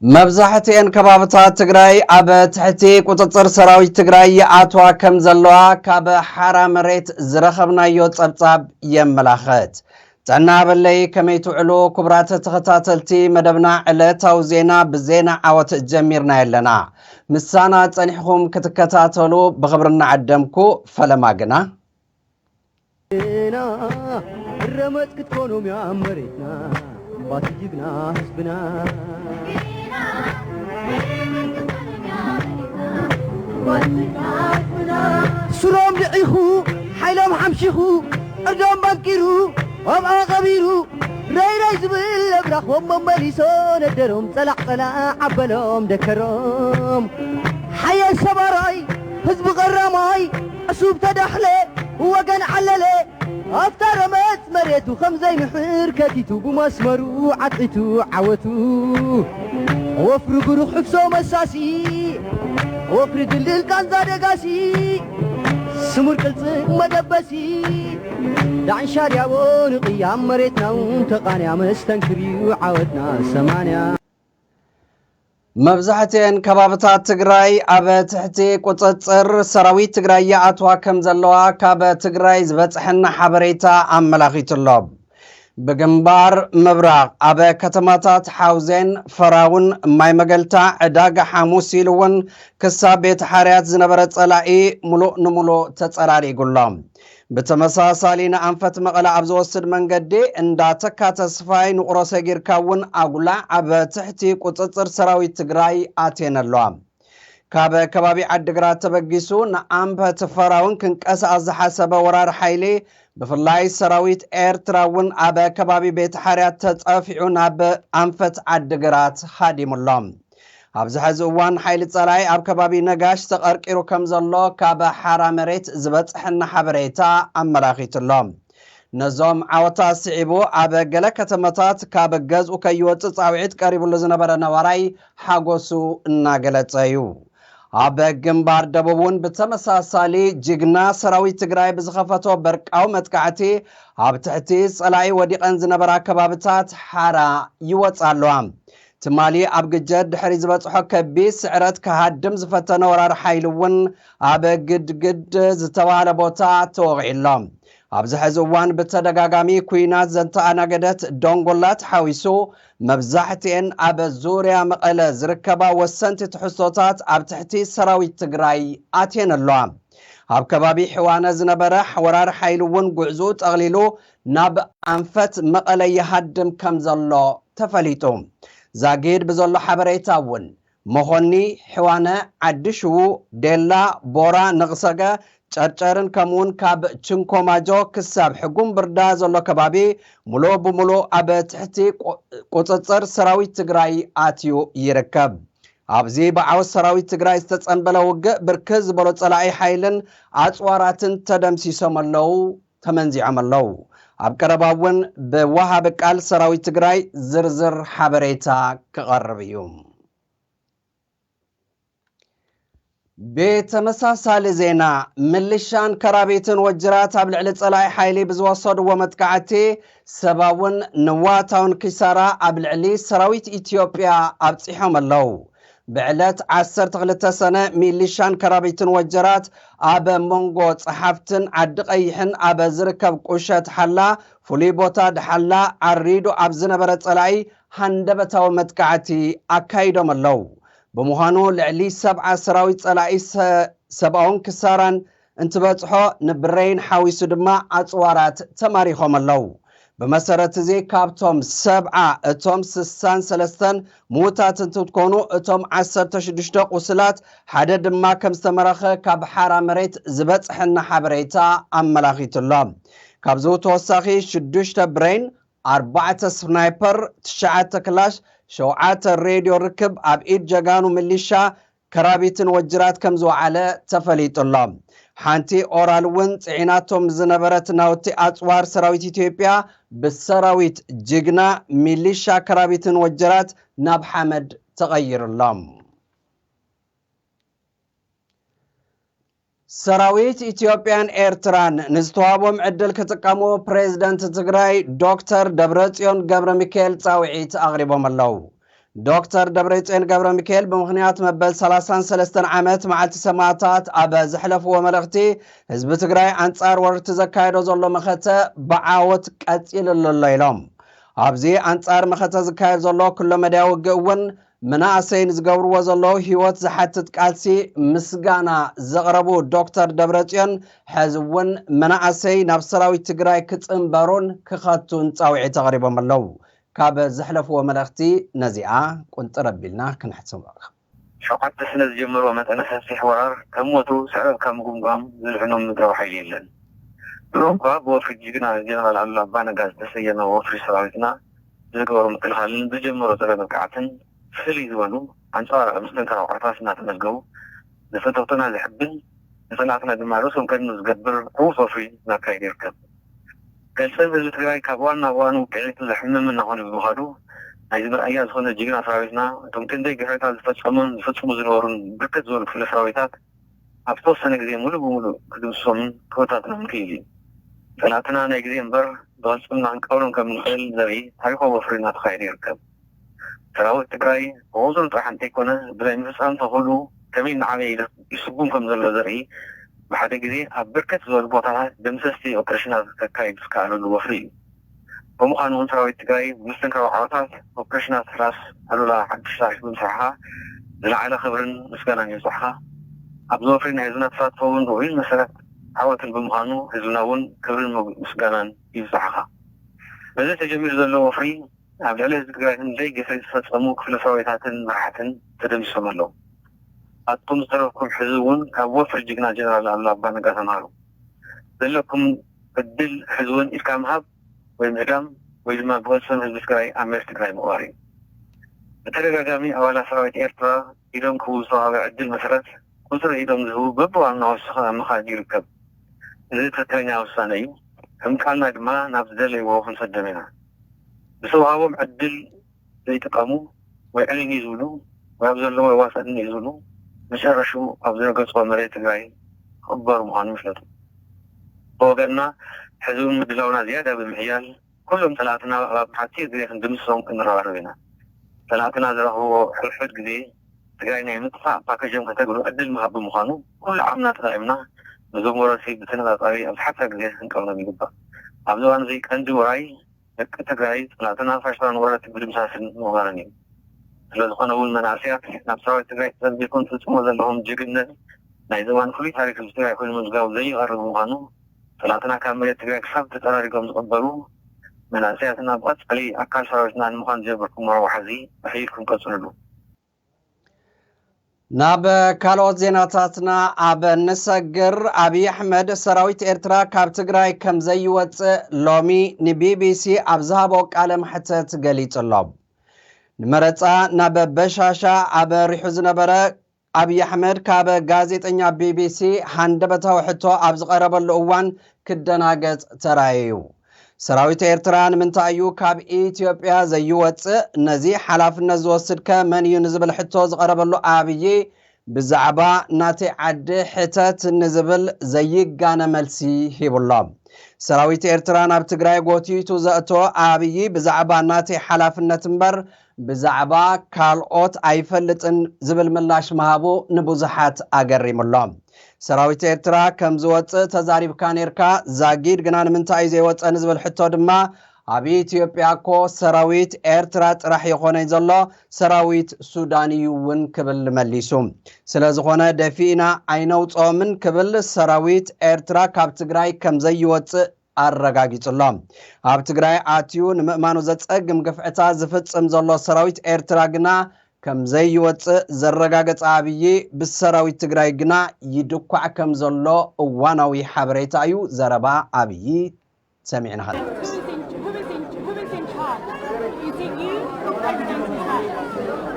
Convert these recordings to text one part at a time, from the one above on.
መብዛሕትኤን ከባብታት ትግራይ ኣብ ትሕቲ ቁፅፅር ሰራዊት ትግራይ ይኣትዋ ከም ዘለዋ ካብ ሓራ መሬት ዝረኸብናዮ ፀብፃብ የመላኽት። ጥዕና በለይ፣ ከመይ ትውዕሉ ክቡራት ተኸታተልቲ መደብና? ዕለታዊ ዜና ብዜና ዓወት ጀሚርና ኣለና። ምሳና ፀኒሕኹም ክትከታተሉ ብኽብሪ እናዓደምኩ፣ ፈለማ ግና ግና ረመፅ ክትኮኖም እያ መሬትና ባቲ ጅግና ህዝብና። ስሮም ልዒኹ ሓይሎም ሓምሺኹ ዕርዶም ባንኪሩ ኣብኣ ቀቢሩ ረይረይ ዝብል ኣብራኾም መመሊሶ ነደሮም ጸላዕ ጸላዕ ኣበሎም ደከሮም ሓየት ሰባራይ ህዝቢ ቀራማይ ዕሱብ ተዳሕለ ወገን ዓለለ ኣብታ ረመጽ መሬቱ ከም ዘይምሕር ከቲቱ ብመስመሩ ዓጥቂቱ ዓወቱ ወፍሪ ብሩኽ ሕፍሶ መሳሲ ወፍሪ ድልድል ቃንዛ ደጋሲ ስሙር ቅልጽም መደበሲ ዳዕሻ ዲያቦ ንቕያም መሬትና እውን ተቓንያ መስተንክር እዩ ዓወትና ሰማንያ። መብዛሕትኤን ከባብታት ትግራይ ኣብ ትሕቲ ቁፅፅር ሰራዊት ትግራይ ይኣትዋ ከም ዘለዋ ካብ ትግራይ ዝበፅሐና ሓበሬታ ኣመላኺቱ ኣሎ። ብግንባር ምብራቕ ኣብ ከተማታት ሓውዜን ፈራውን ማይ መገልታ ዕዳጋ ሓሙስ ኢሉ እውን ክሳብ ቤት ሓርያት ዝነበረ ፀላኢ ሙሉእ ንሙሉእ ተፀራሪጉ ኣሎ። ብተመሳሳሊ ንኣንፈት መቐለ ኣብ ዝወስድ መንገዲ እንዳ ተካ ተስፋይ ንቑሮ ሰጊርካ እውን ኣጉላዕ ኣብ ትሕቲ ቁፅፅር ሰራዊት ትግራይ ኣትየን ኣለዋ። ካብ ከባቢ ዓድግራት ተበጊሱ ንኣንፈት ፈራውን ክንቀሳቐስ ዝሓሰበ ወራር ሓይሊ ብፍላይ ሰራዊት ኤርትራ እውን ኣብ ከባቢ ቤት ሓርያት ተፀፊዑ ናብ ኣንፈት ዓድግራት ሃዲሙ ኣሎ። ኣብዚ ሕዚ እዋን ሓይሊ ጸላኢ ኣብ ከባቢ ነጋሽ ተቐርቂሩ ከም ዘሎ ካብ ሓራ መሬት ዝበጽሐና ሓበሬታ ኣመላኺቱ ኣሎ። ነዞም ዓወታት ስዒቡ ኣብ ገለ ከተማታት ካብ ገዝኡ ከይወጽእ ጻውዒት ቀሪብሉ ዝነበረ ነባራይ ሓጎሱ እናገለጸ እዩ። ኣብ ግንባር ደቡብ እውን ብተመሳሳሊ ጅግና ሰራዊት ትግራይ ብዝኸፈቶ በርቃዊ መጥቃዕቲ ኣብ ትሕቲ ጸላኢ ወዲቐን ዝነበራ ከባብታት ሓራ ይወጻ ኣለዋ። ትማሊ ኣብ ግጀት ድሕሪ ዝበጽሖ ከቢድ ስዕረት ክሃድም ዝፈተነ ወራር ሓይሊ እውን ኣብ ግድግድ ዝተባህለ ቦታ ተወቒዑ ኣሎ። ኣብዚ ሕዚ እዋን ብተደጋጋሚ ኲናት ዘተኣናገደት ዶንጎላ ተሓዊሱ መብዛሕትኤን ኣብ ዙርያ መቐለ ዝርከባ ወሰንቲ ትሕዝቶታት ኣብ ትሕቲ ሰራዊት ትግራይ ኣትየን ኣለዋ። ኣብ ከባቢ ሕዋነ ዝነበረ ወራር ሓይሊ እውን ጉዕዝኡ ጠቕሊሉ ናብ ኣንፈት መቐለ ይሃድም ከም ዘሎ ተፈሊጡ። ዛጊድ ብዘሎ ሓበሬታ እውን መኾኒ፣ ሕዋነ፣ ዓዲ ሽዉ፣ ዴላ፣ ቦራ፣ ንቕሰገ፣ ጨርጨርን ከምኡውን ካብ ችንኮማጆ ክሳብ ሕጉም ብርዳ ዘሎ ከባቢ ሙሉእ ብሙሉእ ኣብ ትሕቲ ቁ-፣ ቁፅፅር ሰራዊት ትግራይ ኣትዩ ይርከብ። ኣብዚ ብዓወት ሰራዊት ትግራይ ዝተፀንበለ ውግእ ብርክት ዝበሉ ፀላኢ ሓይልን ኣፅዋራትን ተደምሲሶም ኣለዉ፣ ተመንዚዖም ኣለዉ። ኣብ ቀረባ እውን ብወሃቢ ቃል ሰራዊት ትግራይ ዝርዝር ሓበሬታ ክቐርብ እዩ። ብተመሳሳሊ ዜና፣ ምልሻን ከራቢትን ወጅራት ኣብ ልዕሊ ጸላኢ ሓይሊ ብዝወሰድዎ መጥቃዕቲ ሰብኣውን ንዋታውን ኪሳራ ኣብ ልዕሊ ሰራዊት ኢትዮጵያ ኣብጺሖም ኣለዉ። ብዕለት ዓሰርተ ክልተ ሰነ፣ ሚሊሻን ከራቢትን ወጀራት ኣብ መንጎ ጸሓፍትን ዓዲ ቀይሕን ኣብ ዝርከብ ቁሸት ሓላ፣ ፍሉይ ቦታ ድሓላ፣ ዓሪዱ ኣብ ዝነበረ ጸላኢ ሃንደበታዊ መጥቃዕቲ ኣካይዶም ኣለዉ። ብምዃኑ፣ ልዕሊ ሰብዓ ሰራዊት ጸላኢ ሰ-፣ ሰብኣውን ክሳራን እንትበጽሖ፣ ንብሬን ሓዊሱ ድማ ኣጽዋራት ተማሪኾም ኣለዉ። ብመሰረት እዚ፣ ካብቶም ሰብዓ፣ እቶም ስሳን ሰለስተን ምዉታት እንትትኮኑ፣ እቶም ዓሰርተ ሽዱሽተ ቁስላት፣ ሓደ ድማ ከም ዝተመረኸ ካብ ሓራ መሬት ዝበጽሐና ሓበሬታ ኣመላኺቱ ኣሎ። ካብዚ ተወሳኺ፣ ሽዱሽተ ብሬን፣ ኣርባዕተ ስናይፐር፣ ትሽዓተ ክላሽ፣ ሸውዓተ ሬድዮ ርክብ ኣብ ኢድ ጀጋኑ ሚሊሻ ከራቢትን ወጅራት ከም ዝወዓለ ተፈሊጡ ኣሎ። ሓንቲ ኦራል እውን ጽዒናቶም ዝነበረት ናውቲ ኣጽዋር ሰራዊት ኢትዮጵያ ብሰራዊት ጅግና ሚሊሻ ከራቢትን ወጀራት ናብ ሓመድ ተቐይሩ ኣሎ። ሰራዊት ኢትዮጵያን ኤርትራን ንዝተዋህቦም ዕድል ክጥቀሙ ፕሬዝደንት ትግራይ ዶክተር ደብረጽዮን ገብረ ሚካኤል ጻውዒት ኣቕሪቦም ኣለዉ። ዶክተር ደብረጽዮን ገብረ ሚካኤል ብምኽንያት መበል ሰላሳን ሰለስተን ዓመት መዓልቲ ሰማእታት ኣብ ዘሕለፍዎ መልእኽቲ፣ ህዝቢ ትግራይ ኣንጻር ወረርቲ ዘካየዶ ዘሎ መኸተ ብዓወት ቀጺሉ ኣሎ ኢሎም። ኣብዚ ኣንጻር መኸተ ዝካየድ ዘሎ ኩለ መዳያዊ ውግእ እውን መናእሰይ ንዝገብርዎ ዘለዉ ህይወት ዝሓትት ቃልሲ ምስጋና ዘቕረቡ ዶክተር ደብረጽዮን፣ ሕዚ እውን መናእሰይ ናብ ሰራዊት ትግራይ ክጽንበሩን ክኸቱን ጻውዒት ኣቕሪቦም ኣለዉ። ካብ ዘሕለፍዎ መልእኽቲ ነዚኣ ቁንጥር ኣቢልና ክንሕስም። ሸውዓተ ስነ ዝጀመርዎ መጠነ ሰፊሕ ወራር ከም ሞቱ ስዕረት ካብ ምጉምጓም ዝድሕኖም ምድራዊ ሓይሊ የለን። ድሮ እኳ ብወፍሪ ጅግና ጀነራል ኣሉላ ኣባነጋ ዝተሰየመ ወፍሪ ሰራዊትና ዝገበሮ ምክልኻልን ዝጀመሮ ጸረ መጥቃዕትን ፍልይ ዝበሉ ኣንጸባራቂ መስተንክራዊ ቁሕታት እናተመዝገቡ ንፈተውትና ዘሕብን ንጸላእትና ድማ ርእሶም ከድኑ ዝገብር ዕዉት ወፍሪ እናካየደ ይርከብ። ገልጸ ህዝቢ ትግራይ ካብ እዋን ናብ እዋን ውቅዒቱ ዘሕምም እናኾነ ብምኻዱ ናይዚ መርኣያ ዝኾነ ጅግና ሰራዊትና እቶም ክንደይ ግፍዕታት ዝፈጸሙን ዝፍጽሙ ዝነበሩን ብርክት ዝበሉ ክፍለ ሰራዊታት ኣብ ዝተወሰነ ግዜ ሙሉእ ብሙሉእ ክድምስሶምን ክበታትኖምን ክኢሉ እዩ። ጸላእትና ናይ ግዜ እምበር ብቕልጽምና ክንቀብሮም ከም ንኽእል ዘርኢ ታሪኻዊ ወፍሪ እናተኻየደ ይርከብ። ሰራዊት ትግራይ ብቑጽሪ ጥራሕ እንተይኮነ ብናይ ምፍጻም ተኽእልኡ ከመይ እናዓበየ ይደ- ይስጉም ከም ዘሎ ዘርኢ ብሓደ ግዜ ኣብ ብርክት ዝበሉ ቦታታት ደምሰስቲ ኦፕሬሽናት ከካይድ ዝከኣለሉ ወፍሪ እዩ። ብምዃኑ እውን ሰራዊት ትግራይ ብምስትንካዊ ዓወታት ኦፕሬሽናት ራስ ኣሉላ ሓድሽ ታሪክ ብምስራሕኻ ዝለዓለ ክብርን ምስጋናን ይብጻሕኻ። ኣብዚ ወፍሪ ናይ ህዝብና ተሳትፎ እውን ርኡይን መሰረት ዓወትን ብምዃኑ ህዝብና እውን ክብርን ሞግ- ምስጋናን ይብጻሕኻ። በዚ ተጀሚሩ ዘሎ ወፍሪ ኣብ ልዕሊ ህዝቢ ትግራይ ክንደይ ግፍዒ ዝፈጸሙ ክፍለ ሰራዊታትን መራሕትን ተደምሲሶም ኣለዉ። ኣቱም ዝተረፍኩም ሕዚ እውን ካብ ወፍሪ ጅግና ጀነራል ኣሉላ ኣባነጋ ተምሃሩ። ዘለኩም ዕድል ሕዚ እውን ኢድካ ምሃብ ወይ ምህዳም ወይ ድማ ብወሰን ህዝቢ ትግራይ ኣብ መሬት ትግራይ ምቕባር እዩ። ብተደጋጋሚ ኣባላት ሰራዊት ኤርትራ ኢዶም ክህቡ ዝተዋህበ ዕድል መሰረት ቁፅሪ ኢዶም ዝህቡ በብዋና ወሰኸ ኣብ ምኻድ ይርከብ። እዚ ትክክለኛ ውሳነ እዩ። ከም ቃልና ድማ ናብ ዝደለይዎ ክንሰዶም ኢና። ብዝተዋህቦም ዕድል ዘይጥቀሙ ወይ ዕልኒ ዝብሉ ወይ ኣብ ዘለዎ ዋሰድኒ ዝብሉ መጨረሽኡ ኣብ ዝረገፅዎ መሬት ትግራይ ክቕበሩ ምዃኑ ይፍለጡ። ብወገንና ሕዚ እውን ምድላውና ዝያዳ ብምሕያል ኩሎም ፀላእትና ኣብ ሓፂር ግዜ ክንድምስሶም ክንረባረብ ኢና። ፀላእትና ዝረኽብዎ ሕድሕድ ግዜ ትግራይ ናይ ምጥፋእ ፓኬጆም ከተግብሩ ዕድል ምሃብ ብምዃኑ ኩሉ ዓቕምና ተጠቒምና ነዞም ወረርቲ ብተነፃፃሪ ኣብ ዝሓፀረ ግዜ ክንቀብሮም ይግባእ። ኣብዚ እዋን እዚ ቀንዲ ውራይ ደቂ ትግራይ ፀላእትና ፋሽስታውያን ወረርቲ ምድምሳስን ምቕባርን እዩ። ስለዝኾነ እውን መናእሰያት ናብ ሰራዊት ትግራይ ተፀንቢርኩም ትፍፅሞ ዘለኹም ጅግነት ናይ ዘባን ፍሉይ ታሪክ ህዝቢ ትግራይ ኮይኑ ምዝጋቡ ዘይቐርብ ምዃኑ ፀላእትና ካብ መሬት ትግራይ ክሳብ ተፀራሪጎም ዝቕበሩ መናእሰያትና ብቐፃሊ ኣካል ሰራዊትና ንምዃን ዝጀመርኩሞ ወሓዚ ኣሕይልኩም ቀፅልሉ። ናብ ካልኦት ዜናታትና ኣብ ንሰግር፣ ኣብይ ኣሕመድ ሰራዊት ኤርትራ ካብ ትግራይ ከም ዘይወፅእ ሎሚ ንቢቢሲ ኣብ ዝሃቦ ቃለ መሕተት ገሊጹ ኣሎ። ንመረጻ ናብ በሻሻ ኣብሪሑ ዝነበረ ኣብይ ኣሕመድ ካብ ጋዜጠኛ ቢቢሲ ሃንደበታዊ ሕቶ ኣብ ዝቐረበሉ እዋን ክደናገጽ ተራእዩ። ሰራዊት ኤርትራ ንምንታይ እዩ ካብ ኢትዮጵያ ዘይወጽእ? ነዚ ሓላፍነት ዝወስድ ከ መን እዩ ንዝብል ሕቶ ዝቐረበሉ ኣብይ ብዛዕባ ናተይ ዓዲ ሕተት ንዝብል ዘይጋነ መልሲ ሂቡሎ። ሰራዊት ኤርትራ ናብ ትግራይ ጎቲቱ ዘእቶ ኣብይ ብዛዕባ ናተይ ሓላፍነት እምበር ብዛዕባ ካልኦት ኣይፈልጥን ዝብል ምላሽ ምሃቡ ንብዙሓት ኣገሪሙሎ። ሰራዊት ኤርትራ ከም ዝወፅእ ተዛሪብካ ነይርካ፣ ዛጊድ ግና ንምንታይ እዩ ዘይወፀ ንዝብል ሕቶ ድማ ኣብ ኢትዮጵያ እኮ ሰራዊት ኤርትራ ጥራሕ ይኾነይ ዘሎ፣ ሰራዊት ሱዳን እዩ እውን ክብል መሊሱ። ስለ ዝኾነ ደፊእና ኣይነውፅኦምን ክብል ሰራዊት ኤርትራ ካብ ትግራይ ከም ዘይወፅእ ኣረጋጊጹ ኣሎ። ኣብ ትግራይ ኣትዩ ንምእማኑ ዘጸግም ግፍዕታት ዝፍጽም ዘሎ ሰራዊት ኤርትራ ግና ከም ዘይወጽእ ዘረጋገጸ ኣብይ፣ ብሰራዊት ትግራይ ግና ይድኳዕ ከም ዘሎ እዋናዊ ሓበሬታ እዩ። ዘረባ ኣብይ ሰሚዕና ኸለና። Who is in, who is in, who is in charge? Is it you or President Hussein?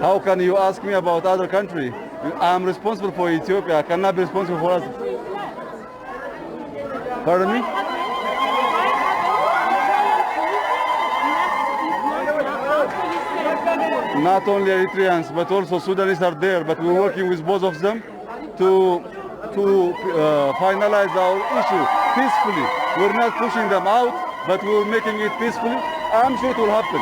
How can you ask me about other country? I am responsible for Ethiopia. I cannot be responsible for us. Pardon me? Not only Eritreans, but also Sudanese are there, but we're working with both of them to, to uh, finalize our issue peacefully. We're not pushing them out, but we're making it peacefully. I'm sure it will happen.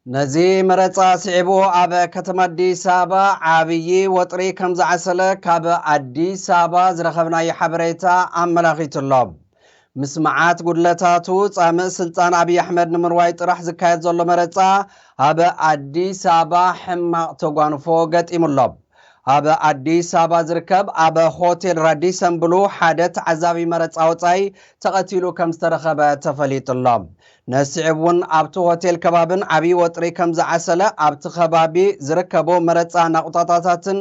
ነዚ መረጻ ስዒቡ ኣብ ከተማ ኣዲስ ኣበባ ዓብዪ ወጥሪ ከም ዝዓሰለ ካብ ኣዲስ ኣበባ ዝረኸብናዮ ሓበሬታ ኣመላኺቱ ኣሎ። ምስ መዓት ጉድለታቱ ጻምእ ስልጣን ኣብይ ኣሕመድ ንምርዋይ ጥራሕ ዝካየድ ዘሎ መረጻ ኣብ ኣዲስ ኣበባ ሕማቕ ተጓንፎ ገጢሙ ኣሎ። ኣብ ኣዲስ ኣበባ ዝርከብ ኣብ ሆቴል ራዲሰን ብሉ ሓደ ተዓዛቢ መረጻ ወጻኢ ተቐቲሉ ከም ዝተረኸበ ተፈሊጡ ኣሎ። ነስዕብ እውን ኣብቲ ሆቴል ከባብን ዓብዪ ወጥሪ ከም ዝዓሰለ ኣብቲ ከባቢ ዝርከቡ መረጻ ናቑጣታታትን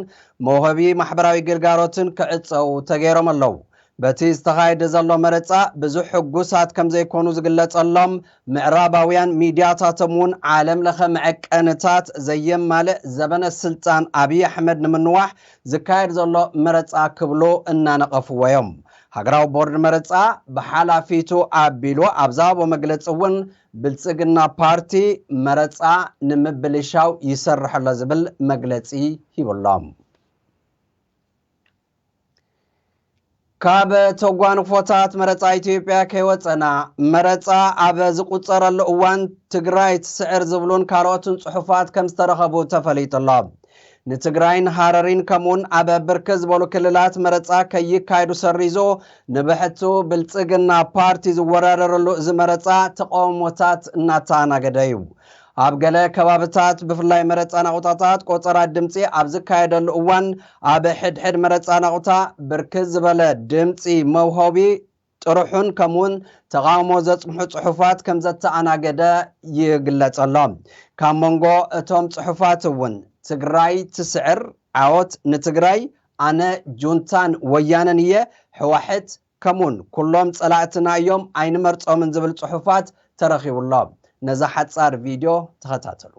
መውሃቢ ማሕበራዊ ግልጋሎትን ክዕጸው ተገይሮም ኣለዉ። በቲ ዝተኻየደ ዘሎ መረጻ ብዙሕ ሕጉሳት ከም ዘይኮኑ ዝግለጸሎም ምዕራባውያን ሚድያታቶም እውን ዓለም ለኸ መዐቀንታት ዘየማልእ ዘበነ ስልጣን ኣብይ ኣሕመድ ንምንዋሕ ዝካየድ ዘሎ መረጻ ክብሉ እናነቐፍዎ እዮም። ሃገራዊ ቦርድ መረጻ ብሓላፊቱ ኣቢሉ ኣብ ዝሃቦ መግለጺ እውን ብልጽግና ፓርቲ መረጻ ንምብልሻው ይሰርሕ ኣሎ ዝብል መግለጺ ሂቡ ኣሎ። ካብ ተጓንፎታት መረጻ ኢትዮጵያ ከይወጸና፣ መረጻ ኣብ ዝቁጸረሉ እዋን ትግራይ ትስዕር ዝብሉን ካልኦትን ጽሑፋት ከም ዝተረኸቡ ተፈሊጡ ኣሎ። ንትግራይን ሃረሪን ከምኡውን ኣብ ብርክት ዝበሉ ክልላት መረጻ ከይካየዱ ሰሪዙ፣ ንብሕቱ ብልጽግና ፓርቲ ዝወዳደረሉ እዚ መረጻ ተቃውሞታት እናተኣናገደ እዩ። ኣብ ገለ ከባብታት ብፍላይ መረጻ ናቑጣታት ቆጸራ ድምጺ ኣብ ዝካየደሉ እዋን ኣብ ሕድሕድ መረጻ ናቑታ ብርክት ዝበለ ድምጺ መውሃቢ ጥርሑን ከምኡውን ተቓውሞ ዘጽንሑ ጽሑፋት ከም ዘተኣናገደ ይግለጽ ኣሎ። ካብ መንጎ እቶም ጽሑፋት እውን ትግራይ ትስዕር፣ ዓወት ንትግራይ፣ ኣነ ጁንታን ወያነን እየ፣ ሕዋሕት ከምኡን ኩሎም ጸላእትና እዮም ኣይንመርጾምን ዝብል ጽሑፋት ተረኺቡ ኣሎ። ነዛ ሓጻር ቪድዮ ተኸታተሉ።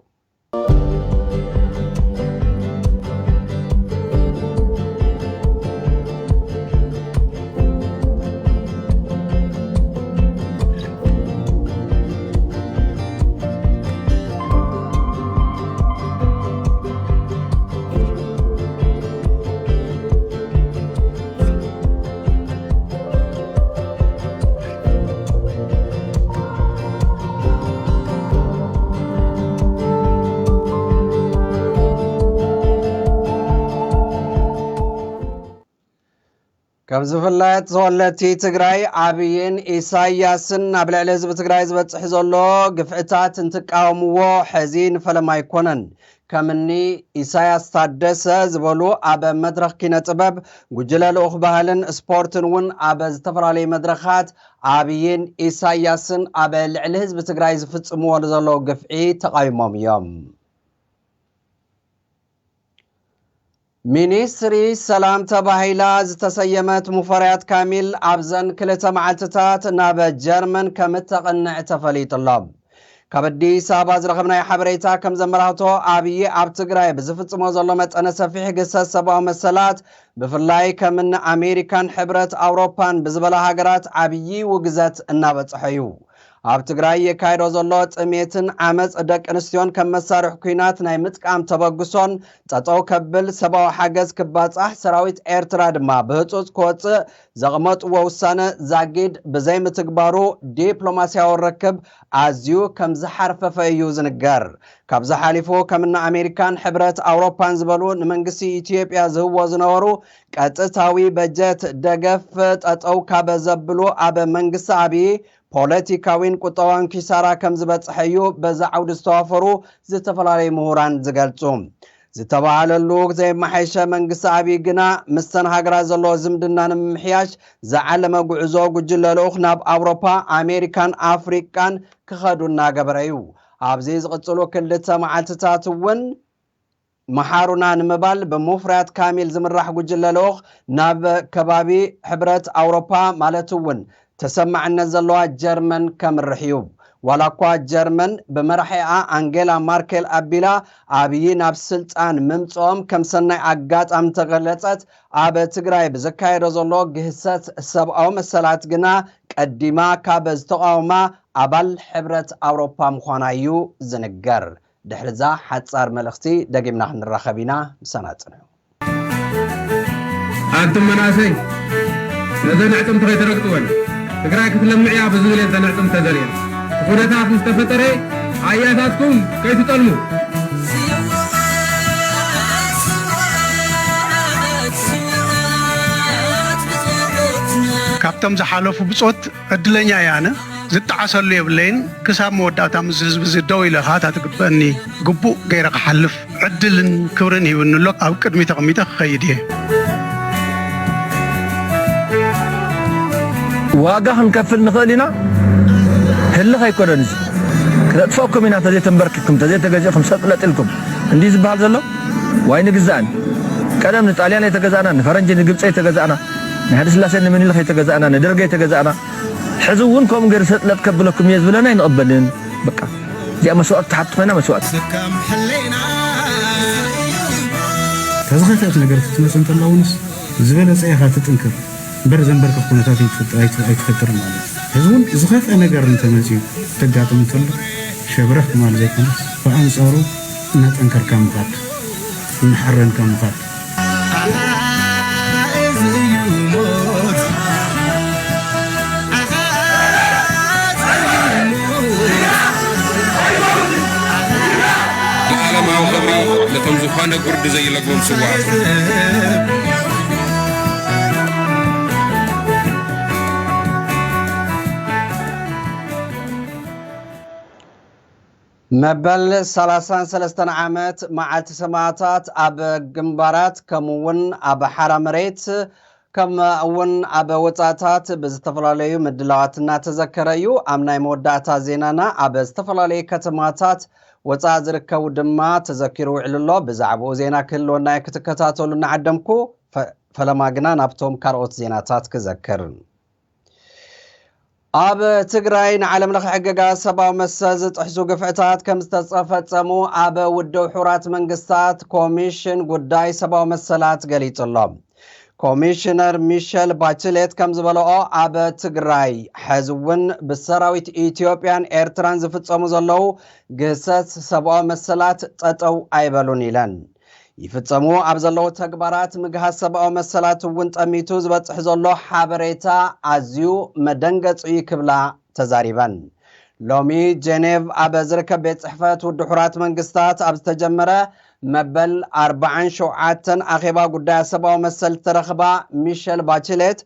ከም ዝፍለጥ ተወለድቲ ትግራይ ኣብይን ኢሳያስን ኣብ ልዕሊ ህዝቢ ትግራይ ዝበፅሕ ዘሎ ግፍዕታት እንትቃወምዎ ሕዚ ንፈለማ ኣይኮነን። ከምኒ ኢሳያስ ታደሰ ዝበሉ ኣብ መድረኽ ኪነ ጥበብ፣ ጉጅለ ልኡኽ ባህልን ስፖርትን እውን ኣብ ዝተፈላለዩ መድረኻት ኣብይን ኢሳያስን ኣብ ልዕሊ ህዝቢ ትግራይ ዝፍጽምዎ ንዘለዉ ግፍዒ ተቓዊሞም እዮም። ሚኒስትሪ ሰላም ተባሂላ ዝተሰየመት ሙፈሪያት ካሚል ኣብዘን ክልተ መዓልትታት ናብ ጀርመን ከም እተቕንዕ ተፈሊጡ ኣሎ። ካብ ኣዲስ ኣበባ ዝረኸብናዮ ሓበሬታ ከም ዘመላኽቶ፣ ኣብዪ ኣብ ትግራይ ብዝፍጽሞ ዘሎ መጠነ ሰፊሕ ግህሰት ሰብኣዊ መሰላት፣ ብፍላይ ከም እኒ ኣሜሪካን ሕብረት ኣውሮፓን ብዝበላ ሃገራት ዓብዪ ውግዘት እናበጽሖ እዩ። ኣብ ትግራይ የካይዶ ዘሎ ጥሜትን ዓመፅ ደቂ ኣንስትዮን ከም መሳርሒ ኲናት ናይ ምጥቃም ተበግሶን ጠጠው ከብል፣ ሰብኣዊ ሓገዝ ክባፃሕ፣ ሰራዊት ኤርትራ ድማ ብህፁፅ ክወፅእ ዘቕመጥዎ ውሳነ ዛጊድ ብዘይምትግባሩ ዲፕሎማስያዊ ርክብ ኣዝዩ ከም ዝሓርፈፈ እዩ ዝንገር። ካብዚ ሓሊፉ ከም እኒ ኣሜሪካን ሕብረት ኣውሮፓን ዝበሉ ንመንግስቲ ኢትዮጵያ ዝህብዎ ዝነበሩ ቀጥታዊ በጀት ደገፍ ጠጠው ካብ ዘብሉ ኣብ መንግስቲ ኣብዪ ፖለቲካዊን ቁጠባዊን ኪሳራ ከም ዝበፅሐ እዩ በዚ ዓውዲ ዝተዋፈሩ ዝተፈላለዩ ምሁራን ዝገልፁ። ዝተባሃለሉ ዘይመሓየሸ መንግስቲ ኣብዪ ግና ምስተን ሃገራት ዘለዎ ዝምድና ንምምሕያሽ ዝዓለመ ጉዕዞ ጉጅለ ልኡኽ ናብ ኣውሮፓ፣ ኣሜሪካን ኣፍሪቃን ክኸዱ እናገበረ እዩ። ኣብዚ ዝቕፅሉ ክልተ መዓልትታት እውን መሓሩና ንምባል ብሙፍሪያት ካሚል ዝምራሕ ጉጅለ ልኡኽ ናብ ከባቢ ሕብረት ኣውሮፓ ማለት እውን ተሰማዕነት ዘለዋ ጀርመን ከምርሕ እዩ። ዋላ እኳ ጀርመን ብመራሒኣ ኣንጌላ ማርኬል ኣቢላ ኣብዪ ናብ ስልጣን ምምፅኦም ከም ሰናይ ኣጋጣሚ እንተገለፀት፣ ኣብ ትግራይ ብዘካየዶ ዘሎ ግህሰት ሰብኣዊ መሰላት ግና ቀዲማ ካብ ዝተቃወማ ኣባል ሕብረት ኣውሮፓ ምዃና እዩ ዝንገር። ድሕሪ እዛ ሓጻር መልእኽቲ ደጊምና ክንራኸብ ኢና። ምሳና ጽንሑ። ኣንቱም መናእሰይ፣ ነዘን ኣዕጽምቲ ከይተረግጥወን፣ ትግራይ ክትለምዕ እያ ብዝብል እየን እተን ኣዕጽምቲ ተዘሪአን። እቲ ኩነታት ምስ ተፈጠረ፣ ኣያታትኩም ከይትጠልሙ። ካብቶም ዝሓለፉ ብጾት ዕድለኛ እየ ኣነ። ዝጠዓሰሉ የብለይን። ክሳብ መወዳእታ ምስ ህዝቢ እዚ ደው ኢለ ከኣ እታ ትግበአኒ ግቡእ ገይረ ክሓልፍ ዕድልን ክብርን ሂብኒ ኣሎ። ኣብ ቅድሚት ኣቕሚጠ ክኸይድ እየ። ዋጋ ክንከፍል ንኽእል ኢና። ህልኽ ኣይኮነን እዚ። ክነጥፈኩም ኢና ተዘይተንበርኪኩም፣ ተዘይተገዚእኩም፣ ሰጥለጥ ኢልኩም። እንዲህ ዝበሃል ዘሎ ዋይ ንግዛእን። ቀደም ንጣልያን የተገዛእና፣ ንፈረንጂ ንግብፀ የተገዛእና፣ ንሃይለስላሴ ንምኒልክ የተገዛእና፣ ንደርገ የተገዛእና። ሕዚ እውን ከምኡ ገይሩ ሰጥለጥ ከብለኩም እየ ዝብለና ኣይንቕበልን። በቃ እዚኣ መስዋእቲ ትሓቱ ኮይና መስዋእቲ። ተዝኸፍአት ነገር ክትመፅ እንተላ እውንስ ዝበለፀ ኢኻ ትጥንክር እምበር ዘንበርክኽ ኩነታት ኣይትፈጥርን ማለት እዩ። ሕዚ እውን ዝኸፍአ ነገር እንተመፅኡ ክተጋጥም እንተሎ ሸብረኽ ማለት ዘይኮነስ ብኣንፃሩ እናጠንከርካ ምኻድ እናሓረንካ ምኻድ። ለዓለማዊ ክብሪ ነቶም ዝኾነ ጉርዲ ዘይለግቦም ስውኣት። መበል ሰላሳን ሰለስተን ዓመት መዓልቲ ሰማእታት ኣብ ግንባራት ከምኡ እውን ኣብ ሓራ መሬት ከምኡ እውን ኣብ ወፃእታት ብዝተፈላለዩ ምድላዋት እናተዘከረ እዩ። ኣብ ናይ መወዳእታ ዜናና ኣብ ዝተፈላለዩ ከተማታት ወፃእ ዝርከቡ ድማ ተዘኪሩ ውዕሉ ኣሎ። ብዛዕባኡ ዜና ክህልወና እዩ ክትከታተሉ እናዓደምኩ ፈለማ ግና ናብቶም ካልኦት ዜናታት ክዘክር። ኣብ ትግራይ ንዓለም ለኸ ሕግጋት ሰብኣዊ መሰል ዝጥሕሱ ግፍዕታት ከም ዝተፈጸሙ ኣብ ውድብ ሕቡራት መንግስታት ኮሚሽን ጉዳይ ሰብኣዊ መሰላት ገሊጹ ኣሎ። ኮሚሽነር ሚሸል ባችሌት ከም ዝበለኦ ኣብ ትግራይ ሕዚ እውን ብሰራዊት ኢትዮጵያን ኤርትራን ዝፍጸሙ ዘለዉ ግህሰት ሰብኣዊ መሰላት ጠጠው ኣይበሉን ኢለን። ይፍጸሙ ኣብ ዘለዉ ተግባራት ምግሃስ ሰብኣዊ መሰላት እውን ጠሚቱ ዝበጽሕ ዘሎ ሓበሬታ ኣዝዩ መደንገጺ እዩ ክብላ ተዛሪበን። ሎሚ ጀኔቭ ኣብ ዝርከብ ቤት ጽሕፈት ውድብ ሕቡራት መንግስታት ኣብ ዝተጀመረ መበል ኣርባዓን ሸውዓተን ኣኼባ ጉዳያት ሰብኣዊ መሰል ዝተረኽባ ሚሸል ባችሌት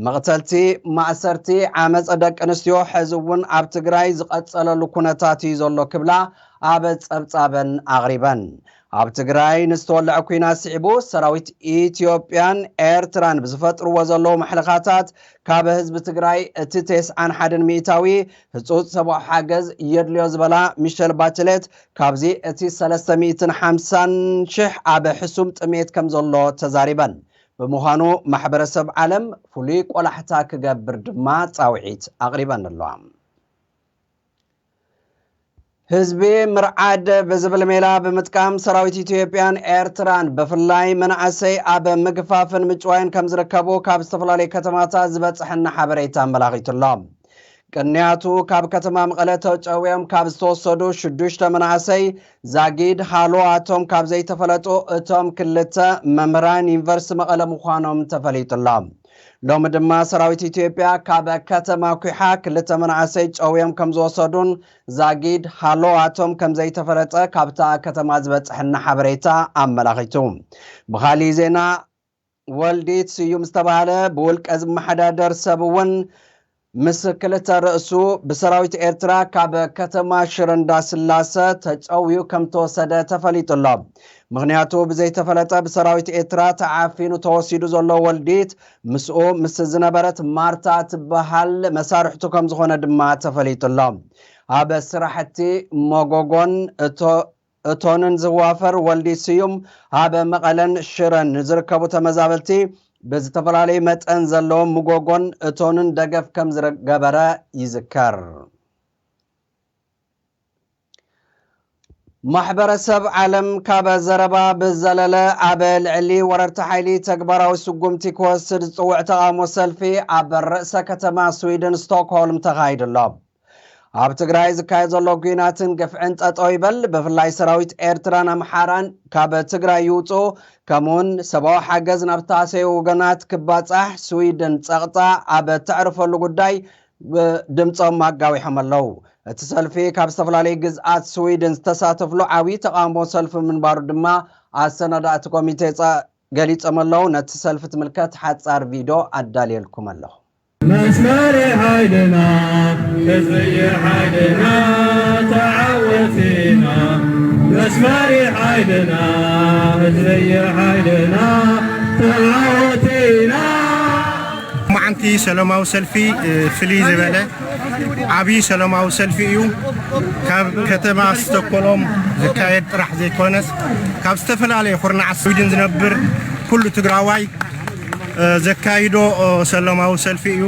መቕተልቲ፣ ማእሰርቲ፣ ዓመፀ ደቂ ኣንስትዮ ሕዚ እውን ኣብ ትግራይ ዝቐጸለሉ ኩነታት እዩ ዘሎ ክብላ ኣብ ጸብጻበን ኣቕሪበን። ኣብ ትግራይ ንዝተወልዐ ኲናት ስዒቡ ሰራዊት ኢትዮጵያን ኤርትራን ብዝፈጥርዎ ዘለዉ ማሕለኻታት ካብ ህዝቢ ትግራይ እቲ ተስዓን ሓደን ሚእታዊ ህፁፅ ሰብኣዊ ሓገዝ የድልዮ ዝበላ ሚሸል ባችሌት ካብዚ እቲ ሰለስተ ሚእትን ሓምሳን ሽሕ ኣብ ሕሱም ጥሜት ከም ዘሎ ተዛሪበን። ብምዃኑ ማሕበረሰብ ዓለም ፍሉይ ቆላሕታ ክገብር ድማ ፃውዒት ኣቕሪበን ኣለዋ። ህዝቢ ምርዓድ ብዝብል ሜላ ብምጥቃም ሰራዊት ኢትዮጵያን ኤርትራን ብፍላይ መናእሰይ ኣብ ምግፋፍን ምጭዋይን ከም ዝርከቡ ካብ ዝተፈላለዩ ከተማታት ዝበፅሐና ሓበሬታ ኣመላኺቱ ኣሎ። ቅንያቱ ካብ ከተማ መቐለ ተጨውዮም ካብ ዝተወሰዱ ሽዱሽተ መናእሰይ ዛጊድ ሃለዋቶም ካብ ዘይተፈለጡ እቶም ክልተ መምህራን ዩኒቨርሲቲ መቐለ ምዃኖም ተፈሊጡ ኣሎ። ሎሚ ድማ ሰራዊት ኢትዮጵያ ካብ ከተማ ኲሓ ክልተ መናእሰይ ጨውዮም ከም ዝወሰዱን ዛጊድ ሃለዋቶም ከም ዘይተፈለጠ ካብታ ከተማ ዝበፅሐና ሓበሬታ ኣመላኺቱ። ብኻሊእ ዜና ወልዲት ስዩም ዝተባህለ ብውልቀ ዝመሓዳደር ሰብ እውን ምስ ክልተ ርእሱ ብሰራዊት ኤርትራ ካብ ከተማ ሽረ እንዳስላሰ ተጨውዩ ከም ተወሰደ ተፈሊጡ ኣሎ። ምኽንያቱ ብዘይተፈለጠ ብሰራዊት ኤርትራ ተዓፊኑ ተወሲዱ ዘሎ ወልዲት ምስኡ ምስ ዝነበረት ማርታ ትበሃል መሳርሕቱ ከም ዝኾነ ድማ ተፈሊጡ ኣሎ። ኣብ ስራሕቲ መጎጎን እቶ እቶንን ዝዋፈር ወልዲ ስዩም ኣብ መቐለን ሽረን ንዝርከቡ ተመዛበልቲ ብዝተፈላለዩ መጠን ዘለዎም ምጎጎን እቶንን ደገፍ ከም ዝገበረ ይዝከር። ማሕበረሰብ ዓለም ካብ ዘረባ ብዘለለ ኣብ ልዕሊ ወረርቲ ሓይሊ ተግባራዊ ስጉምቲ ክወስድ ዝፅውዕ ተቓውሞ ሰልፊ ኣብ ርእሰ ከተማ ስዊድን ስቶክሆልም ተኻይዱ ኣሎ። ኣብ ትግራይ ዝካየድ ዘሎ ኲናትን ግፍዕን ጠጠው ይበል፣ ብፍላይ ሰራዊት ኤርትራን ኣምሓራን ካብ ትግራይ ይውፅኡ፣ ከምኡውን ሰብኣዊ ሓገዝ ናብ ተሃሰዩ ወገናት ክባፃሕ ስዊድን ፀቕጣ ኣብ እተዕርፈሉ ጉዳይ ድምፆም ኣጋዊሖም ኣለዉ። እቲ ሰልፊ ካብ ዝተፈላለዩ ግዝኣት ስዊድን ዝተሳተፍሉ ዓብዪ ተቓውሞ ሰልፊ ምንባሩ ድማ ኣሰናዳእቲ ኮሚቴ ጸ- ገሊጾም ኣለዉ። ነቲ ሰልፊ ትምልከት ሓጻር ቪድዮ ኣዳልየልኩም ኣለኹ። መስመሪ ሓይልና፣ ህዝቢ ሓይልና፣ ተዓወቲና። መስመሪ ሓይልና፣ ህዝቢ ሓይልና፣ ተዓወቲና። መዓንቲ ሰላማዊ ሰልፊ፣ እ፣ ፍልይ ዝበለ ዓብዪ ሰላማዊ ሰልፊ እዩ። ካብ ከተማ ስቶኮሎም ዝካየድ ጥራሕ ዘይኮነስ፣ ካብ ዝተፈላለየ ኩርናዓት ስዊድን ዝነብር ኩሉ ትግራዋይ፣ እ፣ ዘካይዶ፣ እ፣ ሰላማዊ ሰልፊ እዩ።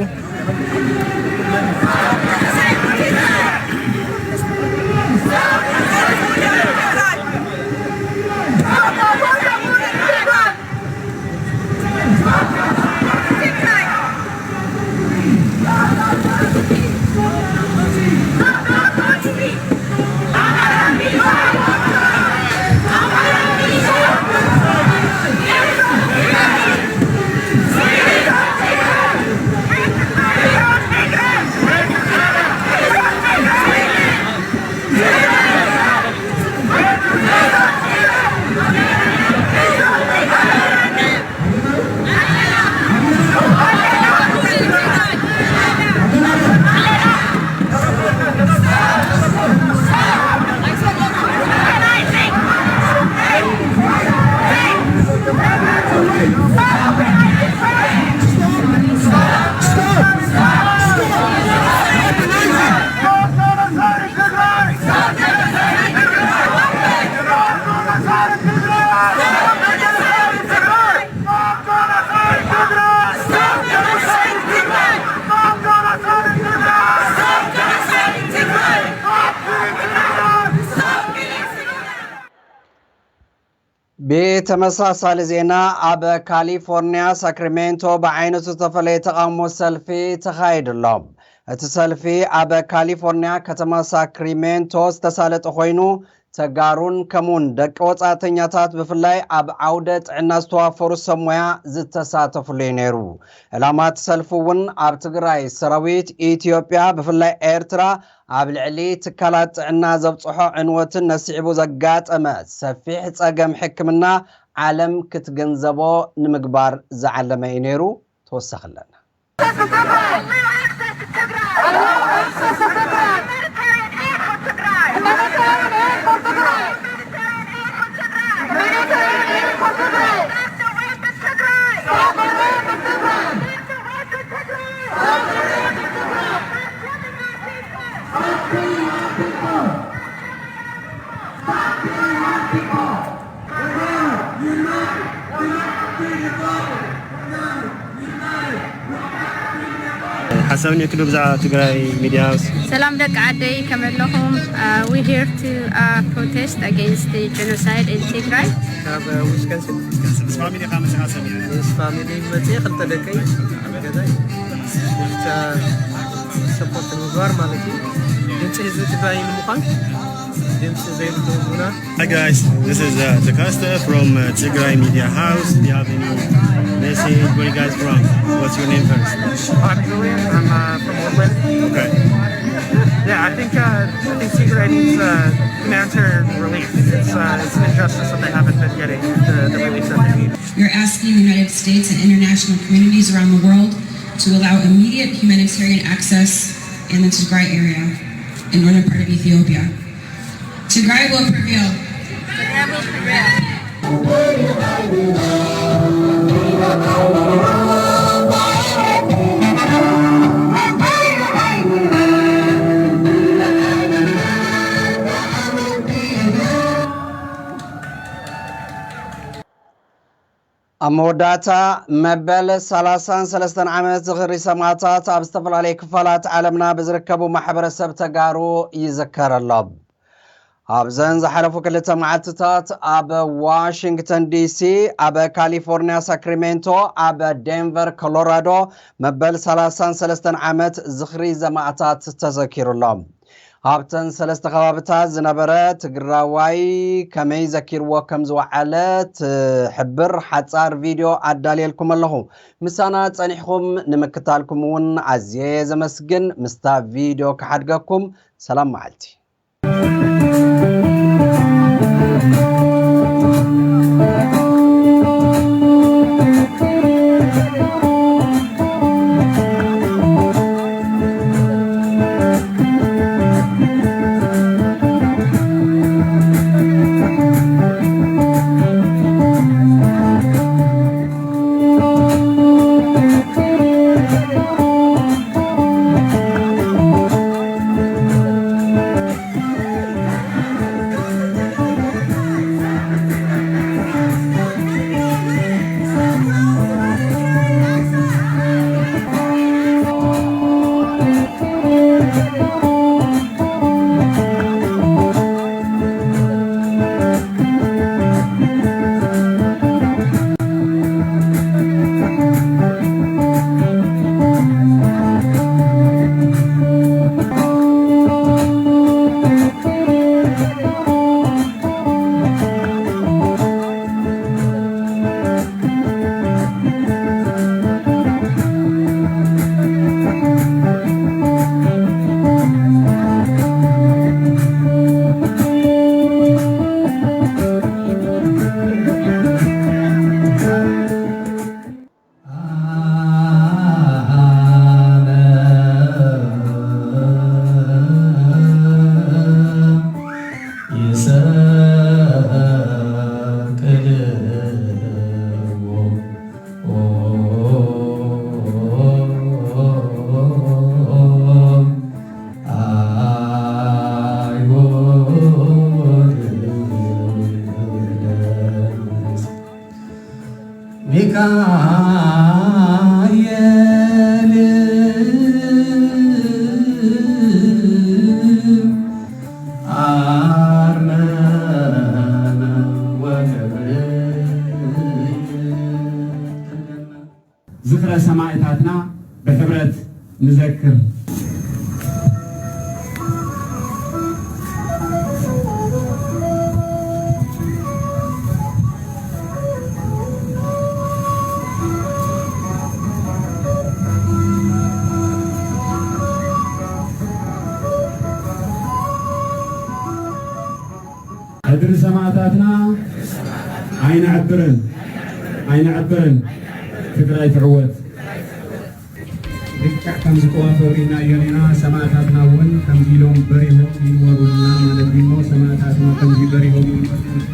ብተመሳሳሊ ዜና፣ ኣብ ካሊፎርኒያ ሳክራሜንቶ ብዓይነቱ ዝተፈለየ ተቓውሞ ሰልፊ ተኻይዱ ኣሎ። እቲ ሰልፊ ኣብ ካሊፎርኒያ ከተማ ሳክራሜንቶ ዝተሳለጠ ኮይኑ፣ ተጋሩን ከምኡውን ደቂ ወጻእተኛታት ብፍላይ ኣብ ዓውደ ጥዕና ዝተዋፈሩ ሰብ ሞያ ዝተሳተፍሉ እዩ ነይሩ። ዕላማ እቲ ሰልፊ እውን ኣብ ትግራይ ሰራዊት ኢትዮጵያ ብፍላይ ኤርትራ ኣብ ልዕሊ ትካላት ጥዕና ዘብጽሖ ዕንወትን ነስዒቡ ዘጋጠመ ሰፊሕ ጸገም ሕክምና ዓለም ክትግንዘቦ ንምግባር ዝዓለመ እዩ ነይሩ። ተወሳኺ ኣለና። ሓሳብ እኒኦኪ ዶ ብዛዕባ ትግራይ ሚድያ ሃውስ? ሰላም ደቂ ዓደይ፣ ከመይ ኣለኹም? Uh, we here to uh, protest against the genocide in Tigray. ካብ ዊስኮንሲን። ምስ ፋሚሊ ካብ መፅኻ ሰብ እያ? ምስ ፋሚሊ መፅየ፣ ክልተ ደቀይ ኣብ ገዛይ። ብቻ ሰፖርት ንምግባር ማለት እዩ። ድምፂ ህዝቢ ትግራይ ንምዃን፣ ድምፂ ዘይብሉ ህዝብና። Hi guys, this is uh, Takasta from uh, Tigray Media House. Do you have any message? Where you guys from? What's your name first? I'm Julian. I'm uh, from Woodland. Okay. Yeah, I think uh, I think Tigray needs uh, humanitarian relief. It's uh, it's an injustice that they haven't been getting the, the relief that they need. We're asking the United States and international communities around the world to allow immediate humanitarian access in the Tigray area in northern part of Ethiopia. Tigray will prevail. ኣብ መወዳእታ፣ መበል ሰላሳን ሰለስተን ዓመት ዝኽሪ ሰማእታት ኣብ ዝተፈላለዩ ክፋላት ዓለምና ብዝርከቡ ማሕበረሰብ ተጋሩ ይዝከር ኣሎ። ኣብዘን ዝሓለፉ ክልተ መዓልትታት ኣብ ዋሽንግተን ዲሲ፣ ኣብ ካሊፎርኒያ ሳክራሜንቶ፣ ኣብ ዴንቨር ኮሎራዶ መበል ሰላሳን ሰለስተን ዓመት ዝኽሪ ዘማእታት ተዘኪሩ ኣሎ። ኣብተን ሰለስተ ከባብታት ዝነበረ ትግራዋይ ከመይ ዘኪርዎ ከም ዝወዓለ ትሕብር ሓጻር ቪድዮ ኣዳልየልኩም ኣለኹ። ምሳና ጸኒሕኩም ንምክታልኩም እውን ኣዝየ የዘመስግን። ምስታ ቪድዮ ክሓድገኩም። ሰላም መዓልቲ። ሚካኤል አርመመ ወገብርኤል። ዝኽረ ሰማእታትና ብሕብረት ንዘክር። ሕድሪ ሰማእታትና ኣይነዕብርን፣ ኣይነዕብርን። ትግራይ ትዕወት። ልክዕ ከምዚ ተዋፈሩ ኢልና እዮን ኢና። ሰማእታትና እውን ከምዚ ኢሎም በሪሆም ይንበሩልና ማለት እዩ እሞ፣ ሰማእታትና ከምዚ በሪሆም ይንበሩልና።